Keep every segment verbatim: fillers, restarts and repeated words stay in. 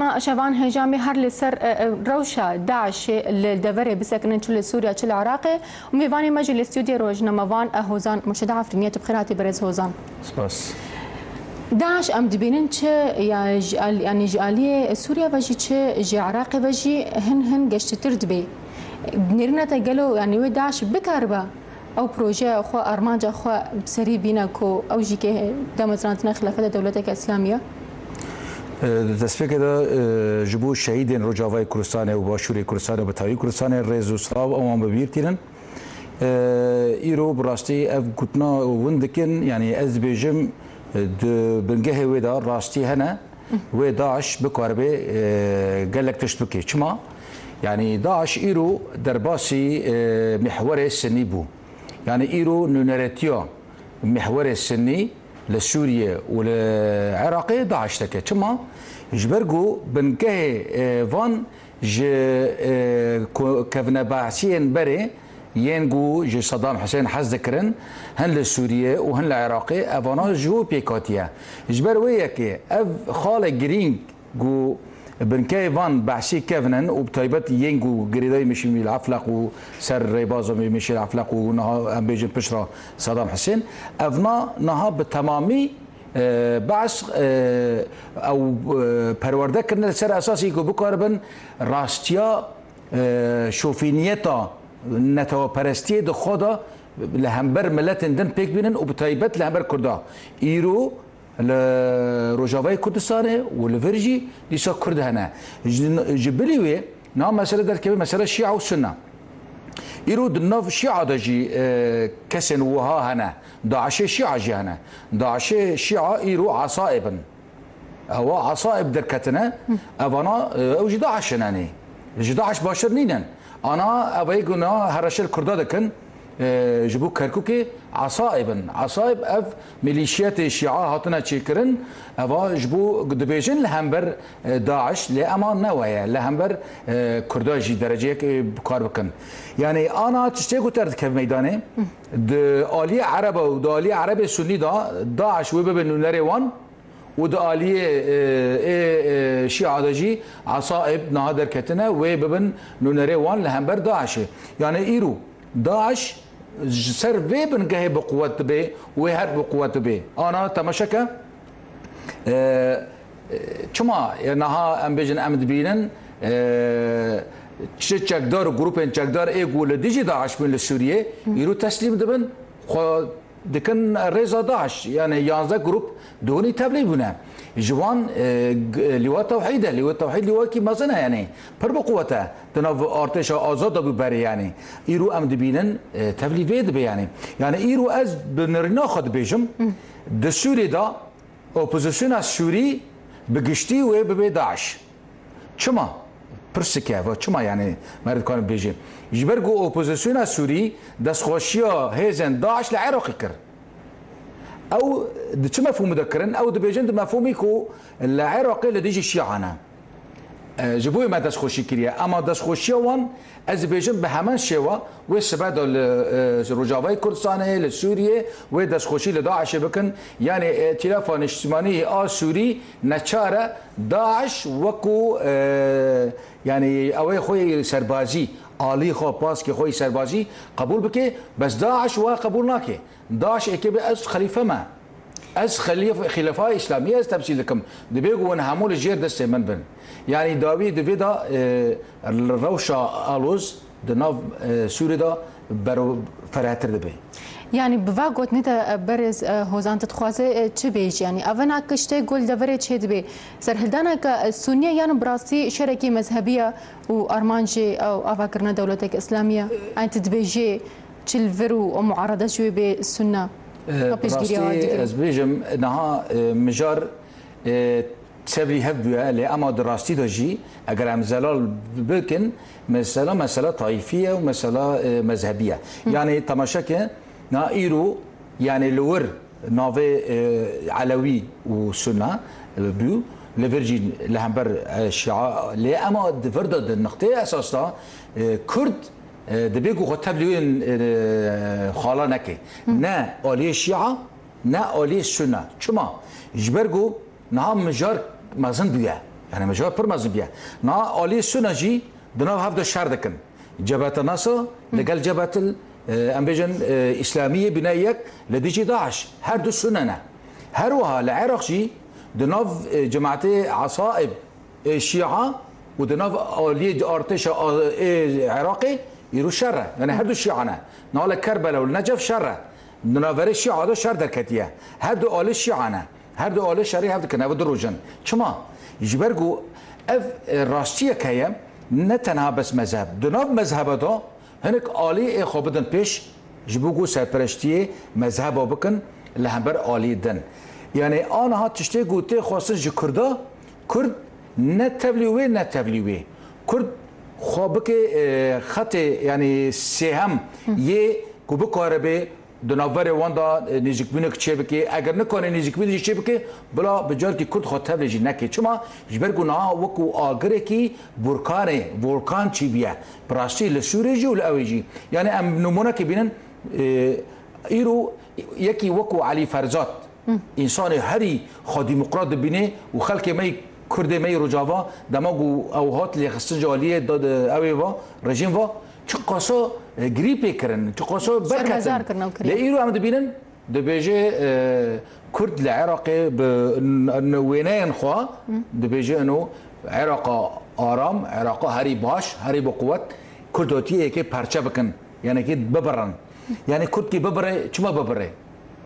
Ma Şevan Hêjamê her li ser, e, e, rewşa DAIŞê li deverê bisekinin çi li Sûriya, çi li Iraqê û mêvanê me jî li stûdyê rojnamevan, e, Hozan Murşid Efrîniyê. Tu bi xêr hatî birêz Hozan. Spas. DAIŞ em dibînin çi ya ji al-, yanî ji aliyê Sûriya ve jî çi ji Iraqê ve jî hin hin geştitir dibe. Nêrîna te gelo yanî wê DAIŞ bikaribe ew projeya xwe, armanca xwe bi serî bîne ku ew jî ke damezrandina xilafeta dewleteke Îslamî ye? E, di destpêkê de, e, ji bo şehîdên Rojavayê Kurdistanê û Başûrê Kurdistanê û bi tevî Kurdistanê rêz û silav ewan bi bîr tînin. E, îro bi rastî ev gotina hûn dikin, yanî ez dibêjim, e, di bingehê wê de rastî hene, wê DAIŞ bikaribe, e, gelek tişt bike. Çima? Yanî DAIŞ îro derbasî, e, mihwerê Sinnî bû. Yanî îro nûneretiya mihwerê Sinnî li Sûriye û li Iraqê DAIŞ dike. Çima? Ji ber ku bingehê, e, van ji, e, ku-, kevnebehsiyên berê yên ku ji Saddam Husên hez dikirin, hin li Sûriye û hin li Iraqê, evana ji wî pêk hatiye. Ji ber wê yekê ev xalê girîng ku binkeyê van behsî kevin in û bi taybet yên ku girêdayî Mişîl Efleq û ser rêbaza Mişîl Efleq û niha em bêjin piştre Saddam Husên, evna niha bi temamî, e, behs, e, ew, e, perwerde kirine li ser esasî ku bikaribin rastiya, e, şofîniyeta neteweperestiyê di xwe de li hember miletên din pêk bînin û bi taybet li hember Kurda. Îro li Rojavayê Kurdistanê û li vir jî dîsa Kurd hene. Ji, ji bilî wê niha mesele derkeve, mesele Şîa û Sunna. Îro di nav Şîa de jî, e, kesên wiha hene. DAIŞê Şîa jî hene. DAIŞê Şîa îro esaib in. Ewa esaib derketine, evana, e, ew jî DAIŞ in, yanî. Ji DAIŞ baştir nînin. Ana ev ê guna hereşê li Kurda dikin, e, ji bo Kerkûkê esaib in. Esaib ev milîşiyetê Şîa hatine çêkirin, eva ji bo dibêjin li hember, e, DAIŞ, lê ema ne we ye, li hember, e, Kurda jî dereceyek, e, bi kar bikin. Yanî ana tiştê ku derdikeve meydanê, di aliyê Ereba û di aliyê Erebê Sunnî de DAIŞ wê bibe nûnerê wan, û di aliyê, e, ê, e, Şîa de jî esaib niha derketine, wê bibin nûnerê wan li hember DAIŞê. Yanî îro DAIŞ ji ser vê bingehê bi quwet dibe, wê her bi quwet dibe. Ana temaşe ke, e, e, çima, e, niha em bêjin em dibînin, e, çi çekdar û grûpên çekdar ê ku li dijî DAIŞ bûn li Sûriyê, îro teslîm dibin, xwe dikin rêza DAIŞ, yanî yanzdeh grûp di hunî tevlî bûne. Ji wan, e, g-, Lîwa Tewhîd e. Lîwa Tewhîd lîwakî mezin e, yanî pir bi quwet e. Di nav artêşa azad de bû berê, yanî. Îro em dibînin, e, tevlî vê dibe, yanî. Yanî îro ez bi nirîna xwe dibêjim, di Sûrê de opozisyona Sûrî bi giştî wê bibe DAIŞ. Çima? Pirsike, va çima, yanî, meriv dikare bêje. Ji ber ku opozisyona Sûrî destxweşiya hêzên DAIŞ li Iraqê kir. Ew di çi mefhûmî de kirin? Ew dibêjin di mefhûmî ku li Iraqê li dijî Şîa ne. E, ji bo me destxweşî kiriye. Ema destxweşiya wan, ez dibêjim bi heman şêwa, wê sibe de li, e, Rojavayê Kurdistanê, li Sûriyê, wê destxweşî li DAIŞê bikin. Yanî, e, Îtîlafa Niştimanî a Sûrî neçar e DAIŞ wekû, e, yanî, ew ê xwe yê serbazî, alî xwe, paskê xwe yê serbazî qebûl bike, bes DAIŞ wa qebûl nake. DAIŞ ê kê be, ez xelîfe me. Ez xelîf-, Xîlefa Îslamî ez temsîl dikim. Dibê ku hûn hemû li jêr destê min bin. Yanî dawî di vê de, e, rewşa aloz di nav, e, Sûrê de bero-, ferehtir dibe. Yanî bi va gotinê te, e, berêz, e, Hozan, tu dixwaze, e, çi bêjî? Yanî evena ku tiştê ku li deverê çêdibe, serhildaneke, e, Sunî ye yan bi rastî şerekî mezhebî ye û armancê ew avakirina dewleteke Îslamî ye? Yanî tu dibêjî çi li vir û muarede ji wê bê Sunna? E, Ka bi pêşgiriya rastî digire. Ez bêjim, niha, e, mijar, e, tevlî hev bûye, lê ema di rastî de jî, eger em zelal bikin, mesela, mesela tayîfî ye û mesela, e, mezhebî ye. Hı. Yanî temaşe ke, na îro, yanî li wir navê, e, Elewî û Sunna, e, bû, li vir jî li hember, e, Şia, lê ema di vir de di niqteyê esas de, e, Kurd, e, dibê ku xwe tevlî wê, e, xala neke. Hı. Ne aliyê Şia, ne aliyê Sunna. Çima? Ji ber ku niha mijar mezin bûye. Yani mijara pir mezin bûye. Niha aliyê Suna jî di nav hev de şer dikin. Cebheta Nasra li gel Cebhetil, e, em bêjin, e, Îslamiyê bîne yek li dijî DAIŞ. Her du Sune ne. Her wiha li Iraq jî di nav, e, cemaetê Esaib, ê Şîa û di nav aliyê artêşa a-, ê Iraqê îro şer e. Yani her du Şîa ne. Niha li Kerbela û li Necef şer e. Di navberê Şîa de şer derketiye. Her du alî Şîa ne. Her du alî şerî hev dikin, ev du roj in. Çima? Ji ber ku ev, e, rastiyek heye, ne tenha bes mezheb. Di nav mezheba de hinek alî ê xwe bidin pêş, ji bo ku serpereştiyê mezheba bikin li hember alî din. Yani aniha tiştê ku tê xwestin ji Kurda, Kurd ne tevlî wê, ne tevlî wê. Kurd xwe bike, e, xetê, yani sêhem yê ku bikare bê di navberê wan de, e, nêzîkbûnek çêbike. Eger nikare nêzîkbûnek jî çêbike, bila bi carekî Kurd xwe tevlê jî neke. Çima? Ji ber ku niha wekû agirekî burkanê, volkan çêbûye. Bi rastî li Sûrê jî û li ewê jî. Yani em nimûnekê bînin, e, îro yekî wekû Elî Ferzad, însanê herî xwe demokrat dibîne û xelkê me yî, Kurdê me yî Rojava, dema ku ew hat lêxistin ji aliyê da-, de-, ewê va, rejîm va, çiqasa, e, girî pê kirin, çiqasa berketin. Şermezar kirin ew kiriye. Lê îro em dibînin, dibêje, e, Kurd li Iraqê bi n-, n-, wêneyên xwe, dibêje ino Iraqa aram, Iraqa herî baş, herî bi quwet, Kurd hatiye yekê perçe bikin, yanekî bibirin. Yani Kurdkî bibire, çima bibire?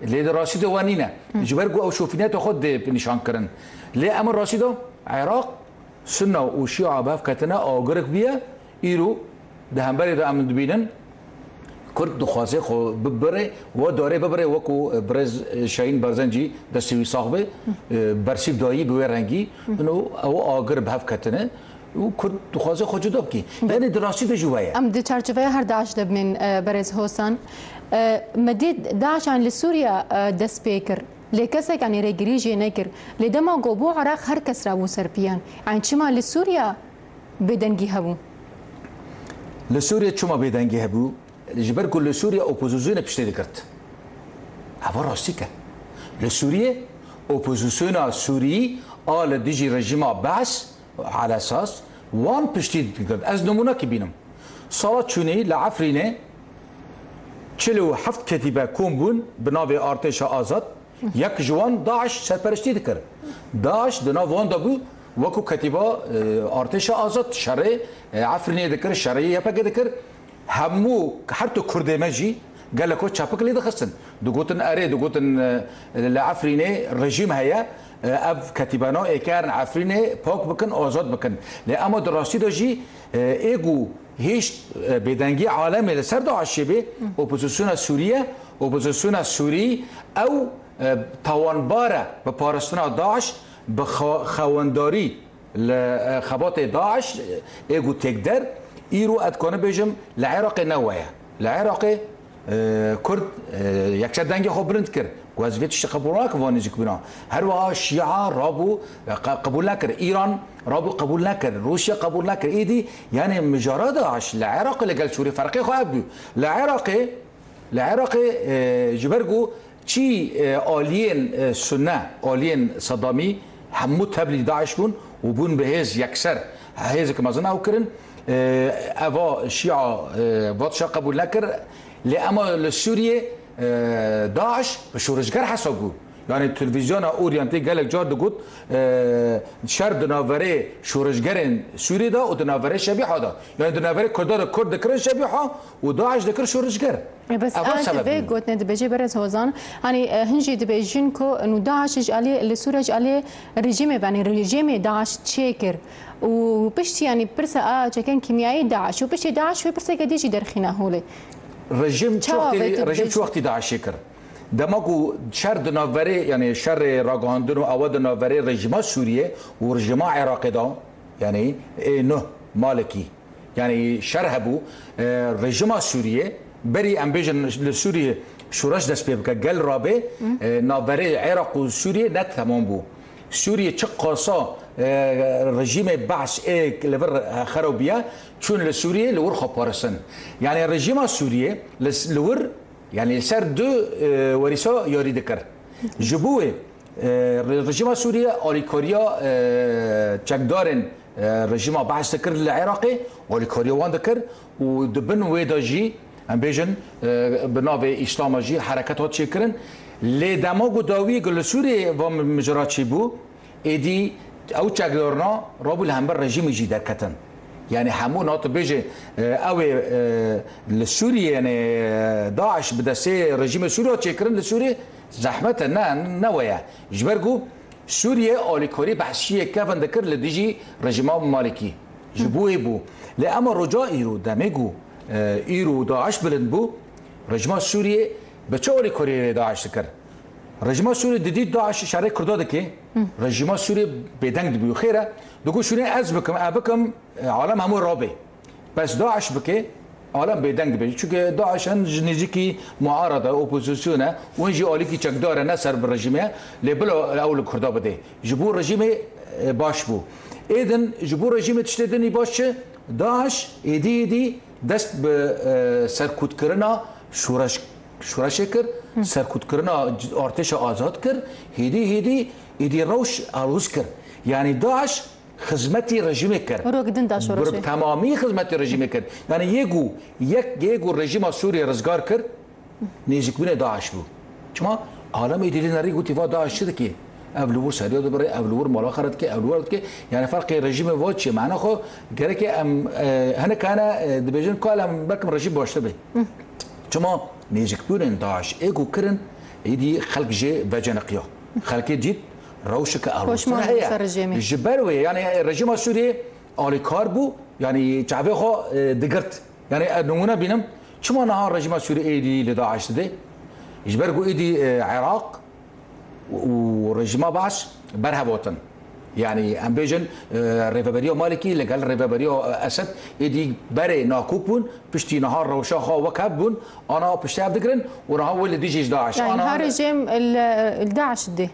Lê di rastî de wan nîne. Ji ber ku ew şofîniyeta xwe dê nîşan kirin. Lê em rastî de Iraq, Sunna û Şîa bi hev ketine, agirek bûye, îro di hemberê de em dibînin, Kurd dixwaze xwe bibire, we darê bibire, wekû, e, birêz, e, Şahîn Berzencî, destê wî sax be, e, bersîv dayî bi wê rengî, ino ew agir bi hev ketine. û Kurd dixwaze xwe cuda bike. Belê. Yanî di rastî de jî we ye. Em di çarçoveya her DAIŞ de bimên, e, berêz Hosan. E, me dît DAIŞ an li Sûriye, e, dest pê kir. Lê kesek, yanî rêgirî jê nekir. Lê dema ku bû Iraq her kes rabû ser piyan. Yanî çima li Sûriye bêdengî hebû? Li Sûriye çima bêdengî hebû? Ji ber ku li Sûriye opozîsyonê piştê digirt. Eva rastîk e. Li Sûriye opozîsyona Sûrî a li dijî rejîma Beas Alesas wan piştî digirt. Ez nimûnekî bînim. Sala çûnî li Efrînê çil û heft ketîbe kom bûn bi navê Artêşa Azad. Yek ji wan DAIŞ serperiştî dikir. DAIŞ di nav wan de bû, wekû ketîba, e, Artêşa Azad şerê, e, Efrînê dikir, şerê Y P G dikir. Hemû, her tu Kurdê me jî gelek we çepik lê dixistin. Digotin erê, digotin, e, li Efrînê rejîm heye, e, ev ketîbena ê kerin Efrînê pak bikin, azad bikin. Lê ema di rastî de jî, e, ê ku hêşt, e, bêdengî alemê li ser DAIŞê bê, opozîsyona Sûriye, opozîsyona Sûrî, ew, e, tawanbar e bi parastina DAIŞ, bi xew-, xewendarî li, e, xebatê DAIŞ, e, ê ku têkder, îro ez dikarim bêjim, li Iraqê ne we ye. Li Iraqê, e, Kurd, e, yekser dengê xwe bilind kir. Ku ez vê tiştê qebûl nakim, van nêzîkbûna. Her wiha Şîa rabû, e, qe-, qebûl nekir. Îran rabû qebûl nekir. Rûsya qebûl nekir. Êdî, yanî mijara DAIŞ li Iraqê li gel Sûrî ferqê xwe ev bû. Li Iraqê, li Iraqê, e, ji ber ku çî, e, aliyên, e, Sunne, aliyên Sedamî hemû tevlî DAIŞ bûn û bûn bi hêz yekser. Hêzek mezin ew kirin. E, eva Şîa, e, va tişta qebûl nekir. Lê ema li Sûriyê, e, DAIŞ bi şoreşger hesab bû. Yani televîzyona Orient gelek car digot, e, şer di navberê şoreşgerên Sûriyê de û di navberê Şebîha de. Yani di navberê Kurda de Kurd dikirin Şebîha û DAIŞ dikir şoreşger. E, bes Eva an tu sebeb vê bû. Gotinê dibêjî berêz Hozan, hani, e, hin jî dibêjin ku nû DAIŞ ji alî, li Sûriye ji alî rejîmê ve, yani rejîmê DAIŞ çêkir. Û piştî, yani pirsa a çekên kîmyayî DAIŞ û piştî DAIŞ wê pirseke dî jî derxîne holê. Rejîm çi Çawa wextî, vê tu rejîm çi dibêjî? Wextî DAIŞê kir? Dema ku şer di navberê, yani şerê ragihandin û ewa di navberê rejîma Sûriye û rejîma Iraqê de, yani ê nuh Malikî, yani şer hebû, e, rejîma Sûriye, berî em bêjin li Sûriye şoreş dest pê bike, gel rabe, e, navberê Iraq û Sûriye ne temam bû. Sûriye çi qasa, e, rejîmê Beas ê li vir, e, xerab bûye, çûn li Sûriye li wir xwe paristin. Yani rejîma Sûriye li, li wir, yani li ser du, e, werîsa yarî dikir. Ji bo wê E, re-, rejîma Sûriye alîkariya, e, çekdarên, e, rejîma Be'es dikir li Iraqê, alîkariya wan dikir û di bin wê de jî, em bêjin, e, bi navê Îslama jî hereket hat çêkirin. Lê dema ku dawiyê ku li Sûriyê va mi-, mijara çêbû, êdî ew çekdarina rabû li hember rejîmê jî derketin. Yani hemû na tu bêjê, e, ew ê, e, li Sûriyê, yani, e, DAIŞ bi destê rejîmê Sûriyê çêkirin li Sûriyê zehmet e, ne, ne we ye. Ji ber ku Sûriye alîkarî behsiyê kevin dikir li dijî rejîma Malîkî. Ji bo wê bû. Lê ema roja îro, demê ku, e, îro DAIŞ bilind bû, rejîma Sûriye bi çi alîkarî DAIŞ dikir? Rejîma Sûriye didî DAIŞ şerê Kurda dike, rejîma Sûriye bêdeng dibû. Xêr e, digot şûnê ez bikim, e bikim, e, alem hemû rabê. Bes DAIŞ bike, alem bêdeng dibe. Çunke DAIŞ hin ji nêzîkî muarada, opozîsyon e, û hin jî alîkî çekdar e, ne ser bi rejîmê ye, lê bila ew li Kurda bidê. Ji bo rejîmê, e, baş bû. Êdin ji bo rejîmê tiştê din î baş çi? DAIŞ êdî êdî dest bi, e, serkûtkirina şoreş, şoreşê kir, serkûtkirina artêşa azad kir, hêdî hêdî êdî rewş alûz kir. Yanî DAIŞ xizmetî rejîmê kir. Rok din da şoreşê. Bi temamî xizmetî rejîmê kir. Yanî yê ku yek, yê ku rejîma Sûriyê rizgar kir, nêzîkbûnê DAIŞ bû. Çima? Alem êdî lê nerî gotî va DAIŞ çi dikê? Ev li wir seriya dibirê, ev li wir mala xera dike, ev li wir dike. Yanî ferqê rejîmê va çi ye? Mena xwe gereke em, e, hinek hene, e, dibêjin kal em belkim rejîm baştir bê. Çima? Nêzîkbûnên DAIŞ ê ku kirin, êdî xelk jê veceniqiya. Xelkê dît rewşeke aloztir heye. Ji ber wê, yani rejîma Sûriyê alîkar bû, yani çavê xwe, e, digirt. Yani ez nimûne bînim, çima niha rejîma Sûriyê êdî li DAIŞ didê? Ji ber ku êdî, e, Iraq û rejîma Baas berhev hatin. Yani em bêjin, e, rêveberiya Malîkî li gel rêveberiya, e, Esed êdî berê nakok bûn, piştî niha rewşa xwe wek hev bûn, ana piştî hev digirin û niha wê li dijî ji DAIŞ. Yani ana her rejîm li, li DAIŞ didê.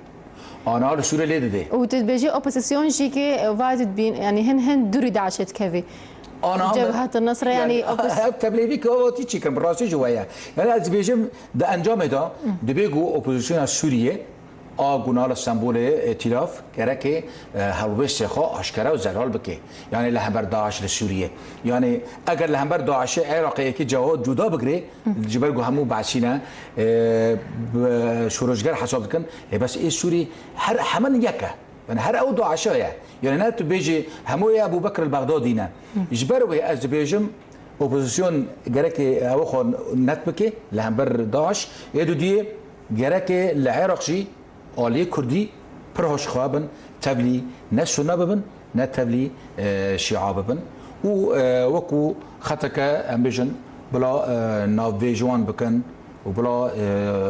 Ana li Sûriyê lê didê. Û tu dibêjî opozîsyon jî kê va dibîn, yani hin hin dûrî DAIŞê dikevî. Ana Cebhat Nusra, yani, yani, opos- ev tevlêvî ki o tî çikin, bi rastî ji we ye. Yani ez dibêjim di encamê de dibê ku opozisyona Sûriyê a ku nala Stenbolê, e, Tîlaf, gereke, e, helwestê xwe aşkere û zelal bike. Yani li hember DAIŞ li Sûriyê. Yani eger li hember DAIŞê Iraqê yekî cewa cuda bigirê, ji ber ku hemû Baasî ne, e, bi şoreşger hesab dikin, lê bes ê Sûrî her hemin yek e. Yani her ew DAIŞa ye. Yani ne tu bêjî hemû ê Ebû Bekir el-Bexdadî ne. Ji ber wê ez dibêjim, opozîsyon gereke ew xwe net bike li hember DAIŞ. Ê dudiyê gereke li Iraq jî aliyê Kurdî pir hoşxwe bin, tevlî ne Sunne bibin, ne tevlî, e, Şîa bibin. Û, e, wekû xeteke, em bêjin, bila, e, navbêj wan bikin û bila, e,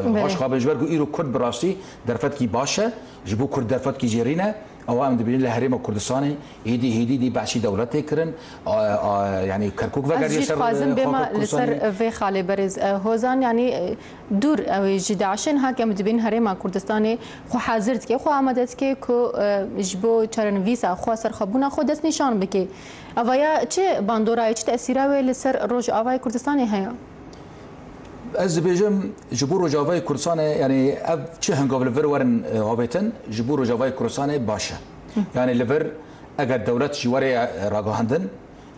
Belê. hoşxwe bin. Ji ber ku îro Kurd bi rastî derfetkî baş e, ji bo Kurd derfetkî jêrîn e. Ewa em dibînin li Herêma Kurdistanê êdî hêdî dî behsî dewletê kirin. A, a, yani Kerkûk vegeriye ser xwe Kurdistanê. Ez jî dixwazim bêma li ser vê xalê berêz, e, Hozan, yani, e, dûr ew ê ji DAIŞê, niha em dibînin Herêma Kurdistanê xwe hazir dike, xwe amade dike ku, e, ji bo çarenivîsa xwe, serxwebûna xwe destnîşan bike. Evaya çi bandorayê, çi tesîra wê li ser Rojavayê Kurdistanê heye? Ez dibêjim, ji bo Rojavayê Kurdistanê, yani ev çi hengav li vir werin, e, avêtin, ji bo Rojavayê Kurdistanê baş e. Yani li vir eger dewlet jî were, e, ragihandin,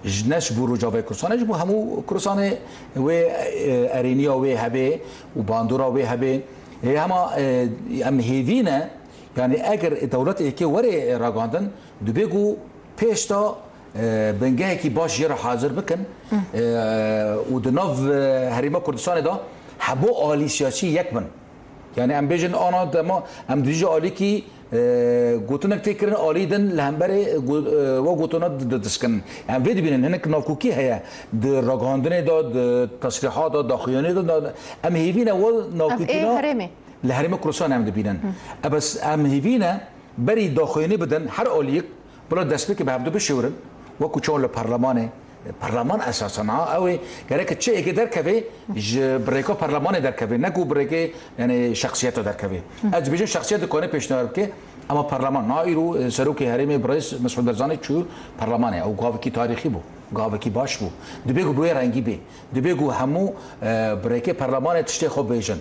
ji ne ji bo Rojavayê Kurdistanê, ji bo hemû Kurdistanê wê, e, erêniya wê hebe û bandora wê hebe. Ê hema, e, em hêvî ne, yani eger dewlet êkê were, e, ragihandin, dibê ku pêş de, e, bingehekî baş jê re hazir bikin, e, û di nav, e, Herêma Kurdistanê de hemû alî siyasî yek bin. Yani em bêjin ana dema em di vî alîkî, e, gotinek tê kirin, alî din li hemberê, e, go-, e, we gotina di-, di-, diskinin. Em vê dibînin, hinek nakokî heye di ragihandinê de, di tesrîhata, daxuyaniyê de, em hêvî ne we Ev ê nakokîna herêmê. li Herêma Kurdistanê em dibînin. E bes em hêvî ne berî daxuyanî bidin her aliyek, bila destpêkê bi hevdu bişêwirin, wekû çawan li perlemanê, perleman esasen ha, ew ê gereke çi êkê derkeve, ji bi rêka perlemanê derkeve, ne ku bi rêkê, yani, şexsiyeta derkeve. Ez dibêjim şexsiyet dikane pêşniyar bike, ama perleman, na îro, e, serokê herêmê birêz Mesûd Barzanî çû perlemanê, ew gavekî tarîxî bû, gavekî baş bû. Dibê ku bi wê rengî bê. Dibê ku hemû, e, bi rêkê perlemanê tiştê xwe bêjin.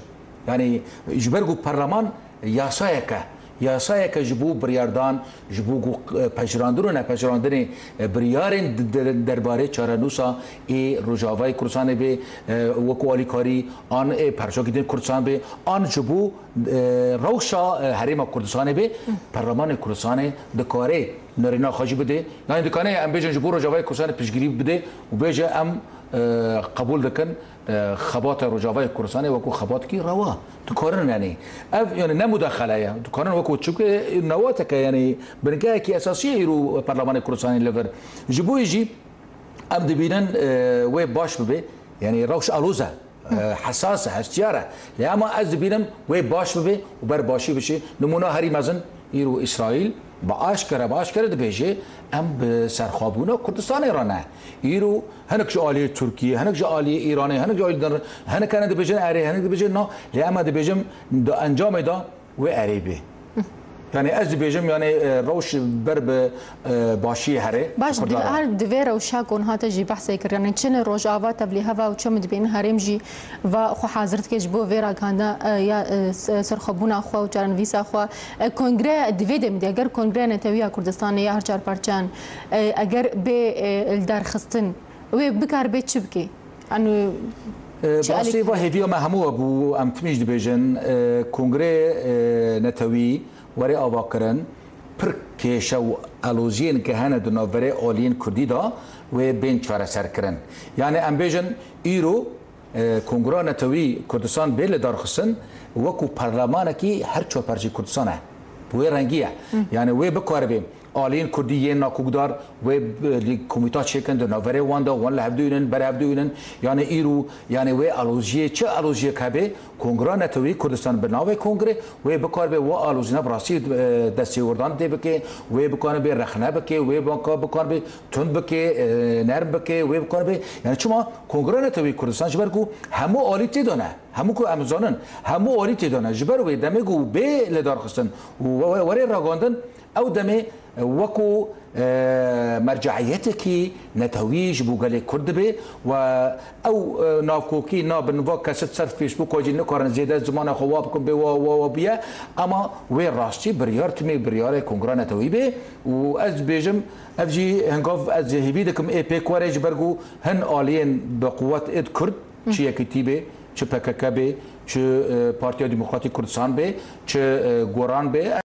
Yani ji ber ku perleman yasayek e, yasayeke ji bo biryardan, ji bo ku, e, pejirandin û nepejirandinê, e, biryarên di, di, derbarê çarenûsa ê Rojavayê Kurdistanê bê, e, wekû alîkarî, an ê perçakî din Kurdistan bê, an ji bo, e, rewşa, e, Herêma Kurdistanê bê, Perlemanê Kurdistanê dikare nerîna xwe jî bidê. Yanî dikane em bêjin ji bo Rojavayê Kurdistanê piştgirî bidê û bêje em, e, qebûl dikin, e, xebata Rojavayê Kurdistanê wekû xebatekî rewa. Dikarin, yanî ev, yanî ne mudaxele ye. Dikarin wekû, çimkî newateke, yanî bingehekî esasî ye îro Perlemanê Kurdistanê li vir. Ji bo yê jî em dibînin, e, wê baş bibe. Yanî rewş aloz e. E, hesas e, hestiyar e. Lê ema ez dibînim wê baş bibe û ber başî bişî. Nimûna herî mezin îro Îsraîl bi aşkere, bi aşkere dibêje, em bi serxwebûna Kurdistanê re ne. Îro hinek ji aliyê Tirkiyê, hinek ji aliyê Îranê, hinek ji aliyê din re, hinek hene dibêjin erê, hinek dibêjin na. Lê em ê dibêjin di encamê de wê erê bê. Yanî ez dibêjim, yanî, e, rewş ber bi, e, başiyê here. Baş, di, Kurdan re. Her di vê rewşa ku niha te jî behsê kir, yanî çi li Rojava tevlî hev e û çi em dibînin herêm jî va xwe hazir dike ji bo vê ragihandina, e, ya, e, s-, serxwebûna xwe û çarenivîsa xwe. E, kongre di vê demê de, eger Kongreya Netewî ya Kurdistanê ya her çar parçeyan, e, eger bê, e, lidarxistin, wê bikaribe çi bike? Eno, e, çi rastî alîkar va hêviya me hemû bû, em timî jî dibêjin, e, Kongreyê, e, Netewî were avakirin, pir kêşe û aloziyên ke hene di navberê aliyên Kurdî de wê bên çareserkirin. Yanî em bêjin îro, e, Kongra Netewî Kurdistan bê lidarxistin wekû perlemanekî her çar parçeyê Kurdistan e. Bi wê rengî ye. Yanî wê bikaribe aliyên Kurdî yên nakokdar wê, e, li komîta çêkin di navberê wan de, wan li hev dûnin, ber hev dûnin. Yanî îro, yanî wê aloziyê, çi aloziyek hebe, Kongra Netewî Kurdistan bi navê kongre wê bikaribe wa alozîna bi rastî, e, destêwerdandê bike, wê bikaribe rexne bike, wê bika-, bikaribe tund bike, e, nerm bike, wê bikaribe. Yanî çima Kongra Netewî Kurdistan ji ber ku hemû alî tê de ne, hemû ku em zanin, hemû alî tê de ne. Ji ber wê demê ku bê lidarxistin û we-, we-, were ragandin, ew demê, e, wekû, e, merceeyetekî netewî ji bo gelê Kurd dibe û ew, e, navkokî nabin va kesit ser Facebooka jî nikarin zêde zimana xwe wa bikin bê wa, wa, wa biye, ema wê rastî biryar timê biryarê Kongra Netewî bê û ez dibêjim, ev jî hingav ez hêvî dikim ê pêk were ji ber ku hin aliyên bi quwet êd Kurd, çi Yekîtî bê, çi P K K bê, çi, e, Partiya Demokratîk Kurdistan bê, çi, e, Goran bê,